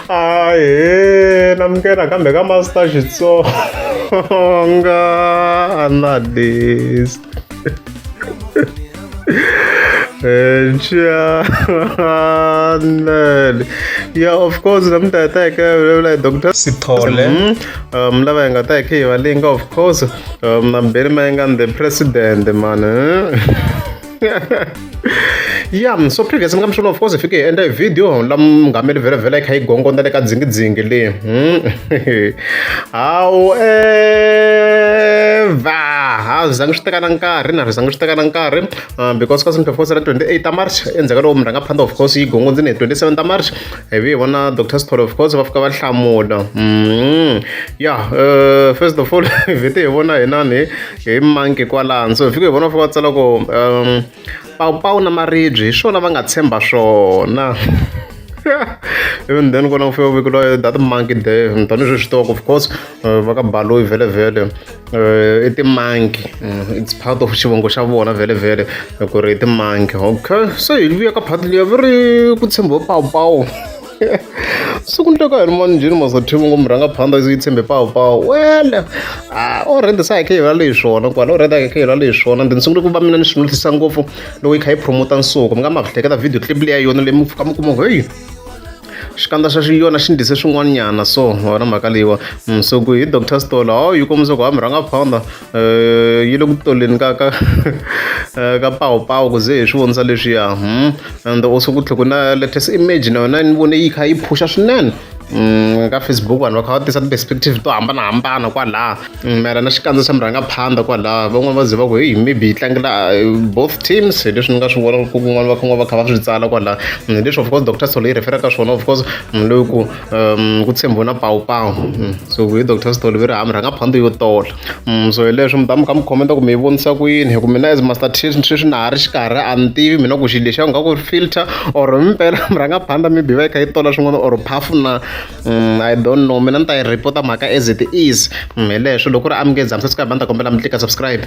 Ahee namukela kambe ka Master Xitsonga Analyst channel. Yeah, of course namuntlha hi ta hi kha hi vulavula hi Doctor Sithole. Lava hi nga ta hi kha hi va linga, of course, na Benny Mayengani the president man. Yeah, so previous mi nga mi swona, of course, hi fike hi endla hi video la mungameli vhele vhele yi kha yi gongonda le ka dzingidzingi leyi. However, a swi zangi swi teka na nkarhi na swi zangi swi teka na nkarhi, because ka of course ra 28 ta March, endzhaku ka loko murhangaphandle, of course, yi gongondzini hi 27 ta March, hi vi hi vona Dr Sithole, of course, va fika va hlamula. Yeah, first of all, hi vhete hi vona hinani hi monkey kwalano, so hi fike hi vona va fika va tsala ku pawupawu na maribye hi swona va nga tshemba swona. Even then kona ku fika ku vekeliwa that monkey there, tanihi swi tiva, of course, va ka Baloyi vhele vhele i ti-monkey, it's part of xivongo xa vona vhele vhele ku ri i ti-monkey. Okay, se hi vuya ka part liya va ri ku tshembiwe pawupawu. Se ku ndleka yini manjheni masathimi ngo murhangaphandla yi tshembe pawupawu? Well, already se a hi kha hi vulavula hi swona kwala, already a hi kha hi vulavula hi swona. Then sungule ku va mina ni swi notice ngopfu loko yi kha yi promota nsuku. Mi nga ma hleketa video clip leya yona leyi mi fika mi kuma ku heyi, xikandza xa yona xi ndlise swin'wanyana. So wona mhaka leyiwa, so ku hi Dr Sithole hawu yi kombisa ku ha murhangaphandla yi le ku toleni ka pawupawu ku ze hi swi vonisa leswiya. And also ku tlhela ku na latest image na yona ni vone yi kha yi phusha swinene ka Facebook, vanhu va kha va tisa ti-perspective to hambanahambana kwalaha mayelana na xikandza xa murhangaphandla kwalaha. Van'wani va ze va ku heyi, maybe yi tlangela both teams, hi leswi ni nga swi vona ku kun'wana va kha va kha va swi tsala kwalaha. Hi leswi, of course, Dr Sithole yi refer ka swona, of course, loyi ku ku tshembiwe na pawupawu. So hi Dr Sithole va ri ha murhangaphandla yo tola. So hi leswi mi ta mi kha mi comment ku mi yi vonisa ku yini, hi ku mina as Master T sweswi na ha ri xikarhi, a ni tivi mina ku xilo lexiya ku nga ku filter or mpela murhangaphandla maybe va yi kha yi tola swin'wana or phafu na. I don't know, mina ni ta yi report mhaka as it is. Hi leswo loko ku ri amukeza mi subscribe, a ni ta kombela mi tlika subscribe.